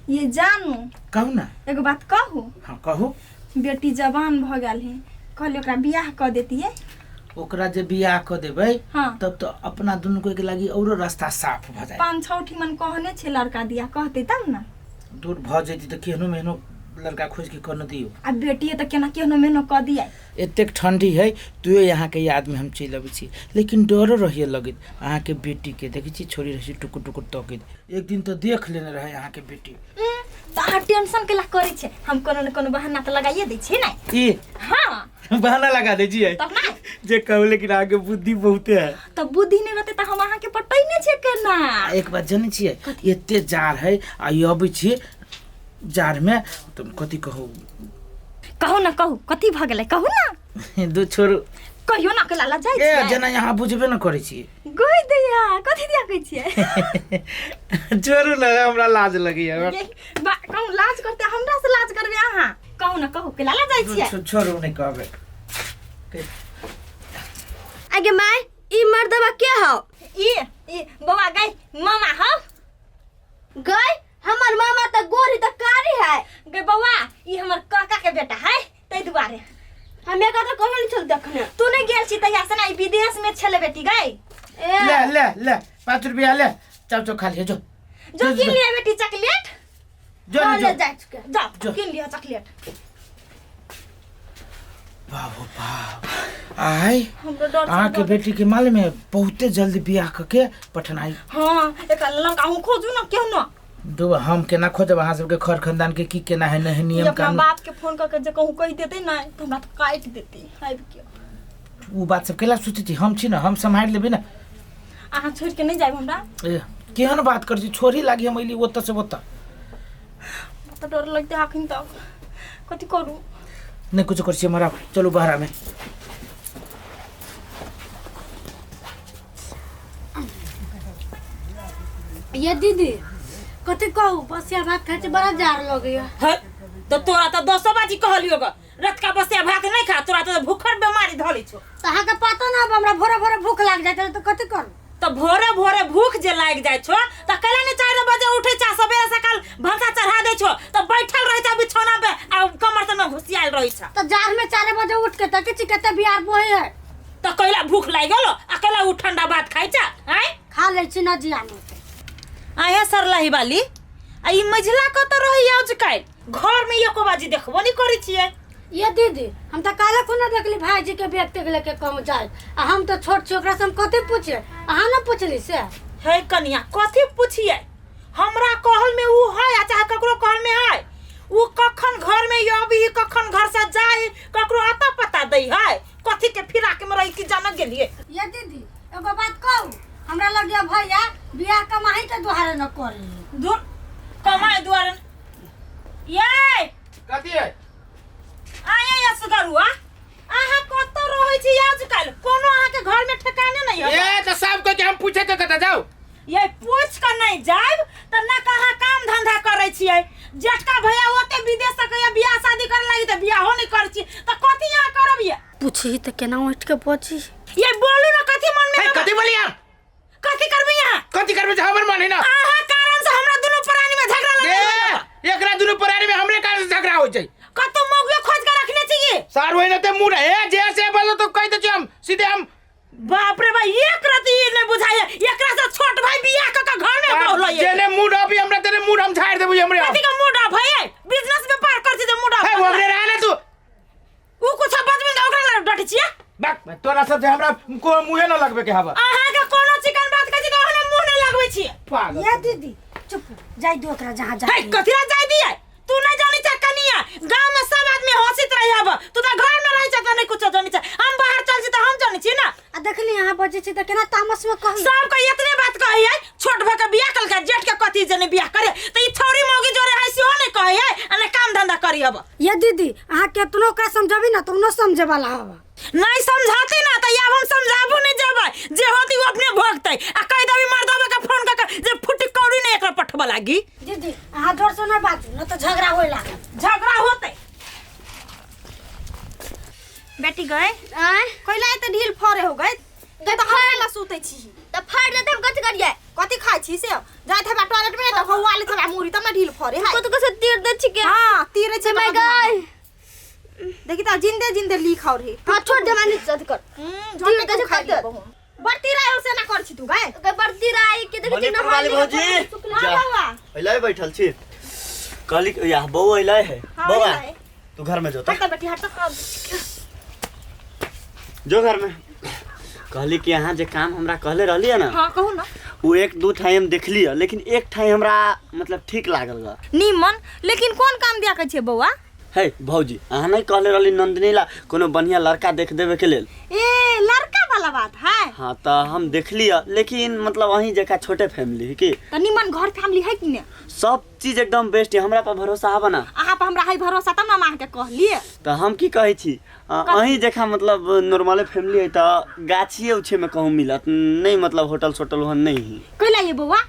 ये जानू। कहू ना। एगो बात कहू? हाँ कहू। बेटी जवान भ गेल है, कहली ओकरा बियाह क देतिए। ओकरा जे बियाह क देबै हाँ। तब तो अपना दुनू के लागी औरो रास्ता साफ भ जाए। 5-6 ठिमन कहने छे लड़का दिया, कहते तब ना। दूर भ जैती तऽ केहनो मेहनो लड़का खोज के कऽ न दियौ। आ बेटी तऽ केना केहनो मेहनो कऽ दिया। एतेक ठंडी है तैयो यहाँ के याद में हम चलि अबै छी, लेकिन डरो रहिए लगैत अहाँके बेटी के। देखै छी छोरी रहै छै टुकुर टुकुर तकैत, एक दिन तऽ देख लेने रहै अहाँके बेटी। तऽ अहाँ टेंशन केला करै छै, हम कोनो ने कोनो बहाना तऽ लगाइए दै छियै ने। ई हाँ बहाना लगा दै छियै तब ना जे कहू, लेकिन अहाँके बुद्धि बहुते है। तऽ बुद्धि नहि रहतै तऽ हम अहाँके पटैने छियै केना? आ एक बात जनै छियै, एते जाड़ है आ ई अबै छियै जाड़मे तऽ कथी कहू? कहू ना, कहू कथी भऽ गेलै, कहू ना। दू छोड़ू। कहियो ना केला लजाइ ए छियै? जेना यहाँ बुझबे न करै छियै। गोइ दैया कथी दिया कहै छियै? छोड़ू ने, हमरा लाज लगैया। ये, बा कहू लाज करते, हमरा से लाज करबै अहाँ? कहू ना, कहू केला लजाइ छियै? छोड़ू, नहि कहबै। आगे माय, ई मर्दबा के हौ? ई बौआ गई मामा हौ। गई हमर मामा त गोरी त कारी है। गे बौआ, ई हमर काका के बेटा है, ताहि दुआरे। हम एकरा त कहियो नहीं छल देखने। तू नहीं गेल छी तहिया से ना, ई विदेश में छले बेटी गई। ए ले ले ले 5 रुपया ले, चाउ चाउ खा लियो जो। जो किन लिया बेटी चॉकलेट। जो हाँ, जो ले जा चुके। जाओ जो। किन लिया चॉकलेट। बाबू बाप आय हमरो डर अहाँके बेटी के मालूम है बहुते जल्दी बियाह कऽ के पठनाइ। हाँ एक लंका हूँ खोजू ना केहनो। दू हम केना खोजब? अहाँ सबके खर खानदान के की केना है नहीं ई नियम अपना कानून। बाप के फोन करके जे कहूँ कहि देते ना तो हमरा तो काटि देते आबि के। उ बात सब केला सोचै छी? हम छी ना, हम सम्हारि लेबै ना। अहाँ छोड़ि के नहीं जायब हमरा? ए केहन बात करै छी, छोड़ी लागी हम अइली ओतऽ से ओतऽ। तऽ डर लगते अखन तक, कथी करू? नहीं कुछ कर छी हमारा, चलू बहरा में। ये दीदी कथी कहू, बसिया भात खाइ छी बड़ा जार लगैया। है तो तोरा तो दसो बाजी कहलियो ग, रतका बसिया भात नहीं खा, तोरा तो भूखर बीमारी धली छो। तऽ अहाँके पता ना, अब हमरा भोरे भोरे भूख लाग जाइत तऽ कथी करू? तो भोरे भोरे भूख जे लाग जाय छो त कैला नहीं 4 बजे उठे चा, सबेरे सकाल भनसा चढ़ा दे छो त बैठल रहे चा बिछौना पे आ कमर से में घुसियाल रहे छा। तऽ जार में 4 बजे उठ के तऽ किछु कते बियार बोहे है। त कैला भूख लाग गेलो आ कैला उ ठंडा भात खाइ चा? आय खा लै छी न जियानो। आया सरलाही वाली, आ ई मझिला कत रही आज काल्हि? घर में एको बाजी देखबो नहीं करै छियै। ये दीदी हम तऽ काल्हि खुना देखली भाईजी के बैग तेग लेके कम जाए, आ हम तऽ छोट छी, ओकरा से हम कथी पूछे? अहाँ न पूछली से? हे कनिया, कथी पूछिए? हमरा कहल में उ है आ चाहे ककरो कहल में है, उ कखन घर में अबी कखन घर से जाए ककरो अता पता दै है? कथी के फिराक में रही कि जान गेलिए। ये दीदी एगो बात कहू, हमरा लग गया भैया बियाह कमाई के दुआरे न करी। दूर कमाई दुआरे ये कथी है? आया या सुगरुआ, अहाँ कतऽ रहै छी आजकल? कोनो अहाँके घर में ठेकाने नहीं है। ए तऽ सब के हम पूछे के कतऽ जाउ? ये पूछ के नहीं जायब तऽ ना कहाँ काम धंधा करै छियै। जेठका भैया ओते विदेश से कहिया बियाह शादी करे लागी तऽ बियाहो नहीं करै छी, तऽ कथी यहाँ करब ये? पूछी तऽ केना उठि के बची? ये बोलू ना कथी मन में हे हवा? कथी बोलिया? कथी करबै यहाँ? कथी करबै जे हमर मन है ना। अहाँ कारण से हमरा दुनू प्राणी में झगड़ा ए लगल। एकरा दुनू प्राणी में हमरे कारण से झगड़ा होइ छै। कतौ मौगियो खोज के रखने छी सार होइ न ते मुँह ए जे से बोलो तो कहि दै छी हम सीधे हम। बाप रे भाई, एक रति ई नहीं बुझाय, एकरा से छोट भाई बियाह क के घर में बहुलै। जेने मूड अभी हमरा तेने मूड हम झाड़ देबो हमरे। कथी के मूड ऑफ है? बिजनेस व्यापार कर छी जे मूड ऑफ? हे हमरे रह ना तू। उ कुछ बजबे त ओकरा लग डटे छियै। बाक तोरा सब से हमरा को मुहे न लगबे के हवा। अहाँ के कोनो चिकन बात कहै छी त ओहने मुंह नहीं लगबै छियै। पागल। ये दीदी चुप, जाय दो ओकरा जहाँ हे जाय। कथी ला जाय दियै? तू नहीं जानी छ कनिया, गांव में सब आदमी हंसित रही हब, तू त घर में रही छ त नहीं कुछ जानी छ, हम बाहर चल छी त हम जानी छी ना। आ देखली अहाँ बजै छी तऽ केना तामस में कहली। सब के इतने बात कहै है, छोट भऽ के बियाह कलका, जेठ के कथी जने बियाह करे त ई छौरी मौगी जोरे है सेहो नहीं कहै है आ ने काम धंधा करी हब। ये दीदी अहाँ केतनो ओकरा समझबी ना तऽ उ न समझे वाला हवा। नहीं समझाती ना त आब हम समझाबू नहीं जेबै, जे होती वो अपने भोगतै। आ कहि देबी मर्दबा के फोन क के जे फुटी कौड़ी नहीं एकरा पठबऽ लागी। दीदी अहाँ जोर से नहीं बाजू न तऽ झगड़ा होए लागत। झगड़ा होतै। बेटी गए आँय कैला एते ढील फरे हो गए? गए तऽ हम कैला सुतै छी? तऽ फाड़ि देतै, हम कथी करियै? कथी खाइ छी से? जाइत हेबा टॉयलेट में तऽ हौआ लेत हेबा मुड़ी तब ने ढील फरे है। गिरे छै मैं गई। देखी त जिंदे जिंदे लिख और हे। हां छोड़ दे मानी अथी कर। झोटे तीर के खा कर दे। बरती राय से ना कर छी तू गाय। बरती राय के देखी मणिपुर वाली भौजी हां जा बौआ। अइलै बैठल छी कहली या बौआ अइलै है। हाँ, बौआ अइलै। तू घर में जो हट बेटी हट। जो घर में। कहली कि अहाँ जे काम हमरा कहले रहली है ना। हां कहू ना। वो एक दू ठाई हम देखली है, लेकिन एक ठाई हमरा मतलब ठीक लागल बा। नीमन लेकिन कोन काम दिया के छे बौआ? हे भौजी अहाँ नहीं कहले रहली नंदिनी ला कोनो बढ़िया लड़का देख देवे के लेल। ए लड़का वाला बात है। हाँ तो हम देखली है, लेकिन मतलब वहीं जगह छोटे फैमिली है की। त नीमन घर फैमिली है कि ने? सब चीज एकदम बेस्ट है, हमरा पर भरोसा आबे ना। अहाँ पर हमरा है भरोसा तब ना हम अहाँ के कहलिए। तो हम की कहै छी अहीं जगह मतलब नॉर्मले फैमिली है तो गाछिए उछे में कहूँ मिलत नहीं, मतलब होटल सोटल वहाँ नहीं है। कैला ये बौआ?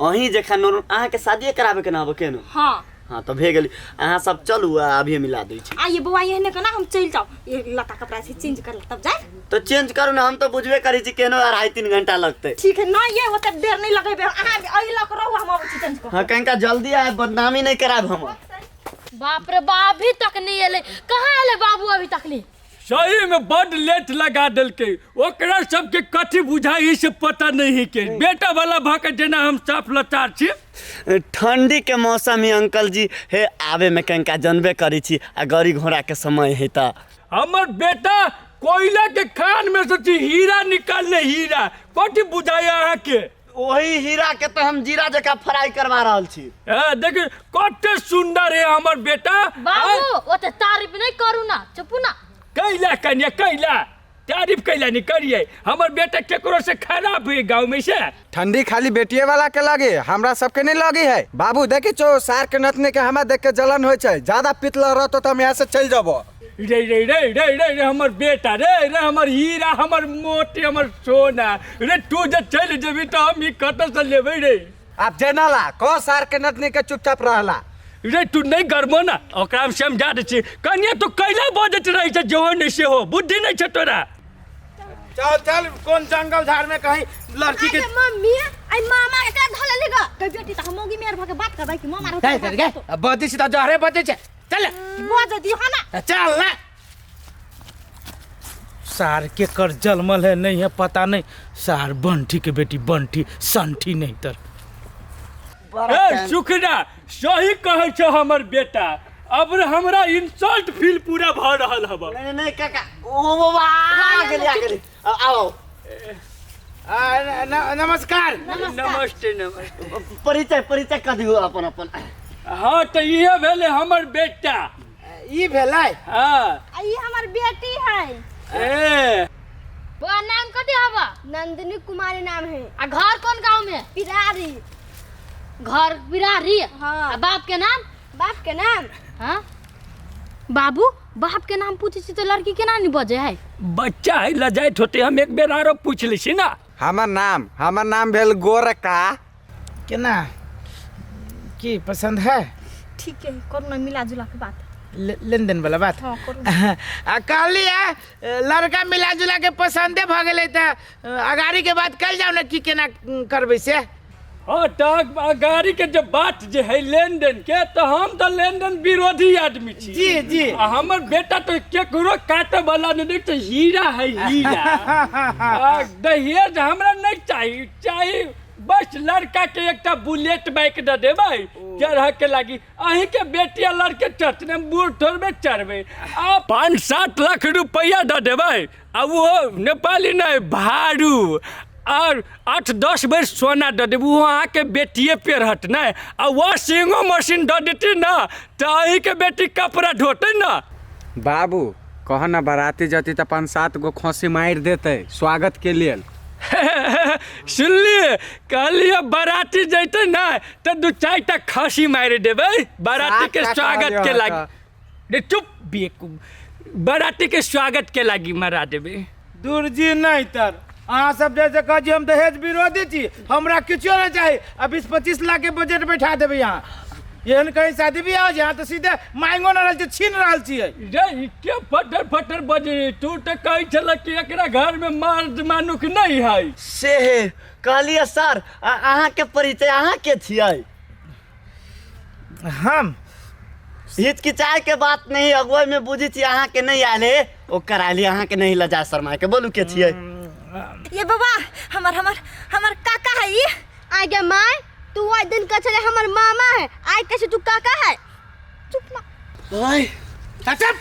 अहीं जगह नॉर्मल अहाँ के शादिए कराबे के ना आबे केनो। हाँ हाँ तो भे गेली अहाँ सब चलू आ अभी मिला दै छी। आ ये बौआ एहने के ना हम चलि जाओ, ये लता कपड़ा से चेंज कर तब जाए। तो चेंज करू ना, हम तो बुझबे करै छी केनो 2.5-3 घंटा लगतै। ठीक है ना ये ओते देर नहीं लगेबे, अहाँ एहि लक रहू हम अबै छी चेंज कर। हाँ कनिका जल्दी आए, बदनामी नहीं कराब हम। बाप रे बाप अभी तक नहीं एले, कहाँ एले बाबू अभी तक नहीं? सही में बड लेट लगा देलकै, ओकरा सबके कथी बुझाई से पता नहीं है के बेटा वाला भऽ के जेना हम साफ लचार छी। ठंडी के मौसम है अंकल जी, हे आवे में कनिका जनबे करै छी आ गाड़ी घोड़ा के समय है। त हमर बेटा कोयला के खान में से हीरा निकालने, हीरा कथी बुझाई अहाँ के? वही हीरा के तो हम जीरा जकाँ फ्राई करवा रहल छी। देख कते सुंदर है हमर बेटा। बाबू ओते तारीफ नहीं करू ना, चुपू ना। कैला कन्या कैला तारीफ कैला नहीं करिए, हमर बेटा केकरो से खराब है गाँव में से। ठंडी खाली बेटिए वाला के लगे, हमरा सबके नहीं लगी है बाबू। देखी चो सार के नतने के हमरा देख के जलन हो छै, ज्यादा पितला रहतो तो हम यहाँ से चल जबो। रे रे रे रे रे रे हमर बेटा रे रे हमर हीरा हमर मोती हमर सोना रे, तू जे चल जेबी तो हम ई कतऽ से लेबै रे? आप जेना ला को सार के नतने के चुपचाप रहला रे, तू नहीं गरमो ना ओकरा हम समझा दै छी। कनिया तू कैला बजैत रहै छै जेहो नहि सेहो, बुद्धि नहीं छै तोरा। चल चल कोन जंगल झाड़ में कहीं लड़की के मम्मी आई मामा के धले लेगा के बेटी त हम मौगी मेर भके बात करबै कि मामा रे रे बजै छी त जहरे बजै छै, चल बज दियो ना चल ना। सार के कर जलमल है नहीं है पता नहीं, सार बंठी के बेटी बंठी संठी नहीं तर। ए सुखना सही कहै छै हमर बेटा, अब हमरा इंसल्ट फील पूरा भ रहल हब। नहीं नहीं काका ओ बाबा आ गेली आ गेली आओ। नमस्कार। नमस्ते नमस्ते। परिचय परिचय कर दियो अपन अपन। हाँ तो ये भेलै हमर बेटा। ई भेलै? हाँ ई हमर बेटी है। ए बा नाम कथी हबा? नंदिनी कुमारी नाम है। आ घर कौन गांव में? पिरारी। घर पिरारी? हाँ। आ बाप के नाम? बाप के नाम? हाँ बाबू बाप के नाम पूछे छी तो लड़की केना नहीं बजे है? बच्चा है लजाइत होते, हम एक बेर आरो पूछ लै छी ना। हमर नाम भेल गोरका। केना की पसंद है? ठीक है करू ना मिला जुला के बात, लेन देन वाला बात। हाँ करू। आ कहली है लड़का मिला जुला के पसंदे भ गेलै त अगाड़ी के बात कल जाओ ना की केना करबै से। हाँ तो अगाड़ी के जब बात जे है लेन देन के, तो हम तो लेन देन विरोधी आदमी छी। जी जी। आ हमर बेटा तो केकरो काटे वाला नहीं, तो हीरा है हीरा। आ दहेज हमरा नहीं चाहिए, चाहिए बस लड़का के एकटा बुलेट बाइक the देबै चढ़ के लागी। अहीं के बेटी आ लड़के चढ़तने बूढ़ थोड़बे चढ़बै। आ 5-7 लाख रुपया the देबै, आ वो नेपाली नहीं भारू, और 8-10 बेर सोना the देबै, वो अहाँ के बेटिए पेरहत नहीं। आ वॉशिंगो मशीन the देती ना तो अहीं के बेटी कपड़ा धोते ना। बाबू कह ना बाराती जती तो 5-7 गो खोसी मार देते स्वागत के लिए। सुनलिए कहलिए बाराती जैते ना तो 2-4 टा खसी मारि देबै बाराती के स्वागत के लागी। रे चुप बेवकूफ, बाराती के स्वागत के लागी मारा देबै। दूर जी नहीं तर अहाँ सब जैसे कह हम दहेज विरोधी छी, हमरा किछो नहीं चाही, आ 20-25 लाख के बजट बैठा देबै यहाँ। एहन कहीं शादी बियाह हो यहाँ तो सीधे मांगो ना रहल छी, छीन रहल छियै। रे के फटर फटर बजे, तू तो कहै छल कि एकरा घर में मर्द मानुख नहीं है। से हे कहलिए सर अहाँ के परिचय अहाँ के छियै? हम हिचकिचाए के बात नहीं, अगुआई में बुझी छी अहाँ के नहीं आयल हे, ओकर आयल हे, अहाँ के नहीं लजा शर्मा के बोलू के छियै। ये बाबा हमर हमर हमर काका है ई। आगे माय तू आज दिन का चले हमर मामा है, आइ कैसे तू काका है? चुप ना। ओए चुप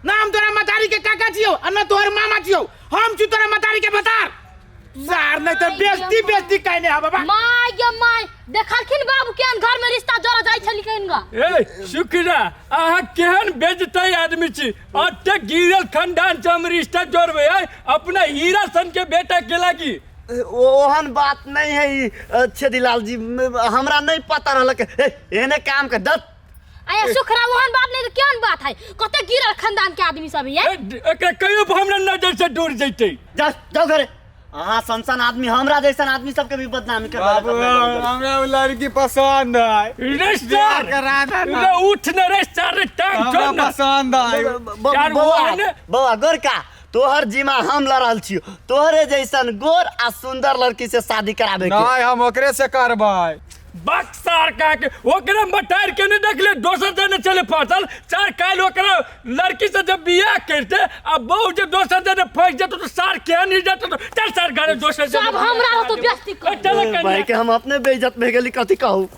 ना, हम तोरा मतारी के काका छियौ आ ना तोहर मामा छियौ, हम छी तोरा मतारी के बतार सार, नहीं तो बेइज्जती बेइज्जती कहने हा बाबा। My गे my, देखलखिन बाबू केहन घर में रिश्ता जोड़ा जाइ छलखिन गा। ए शुक्रा, अहाँ केहन बेजतै आदमी छी, अते गिरल खानदान से हम रिश्ता जोड़बै है अपना हीरा सन के बेटा के लागी। ओहन बात नहीं है ई, छेदीलाल जी, हमरा नहीं पता रहलक। ए, एहने काम के दत आया सुखरा, ओहन बात नहीं तो केहन बात है, कते गिरल खानदान के आदमी सब है। एकरा कहियो हमरा नजर से दूर जैतै। जाओ जाओ घरे, अहाँ सन आदमी हमरा जैसन आदमी सबके भी बदनामी कर बाबू हमरा उ लड़की पसंद है। रे सर, करा दे ना। रे उठ न रे सर, रे टांग हमरा छोड़ न। पसंद है। यार, बौआ ओहन- बौआ गोरका, तोहर जिमा हम लड़ रहल छियो, तोहरे जैसन गोर आ सुंदर लड़की से शादी कराबे के। नहीं हम ओकरे से करबै। बक्सार का के ओकरा मटार के नहीं देखले, दोसर जने चले फसल चार काल ओकरा लड़की से जब बियाह करते आ बहू जब दोसर जने फंस जेतो तो सार के नहीं जेतो तो चल सार घरे दोसर जने सब हमरा तो बेइज्जती कर। चल भाई के हम अपने बेइज्जत भे गेली, कथी कहू।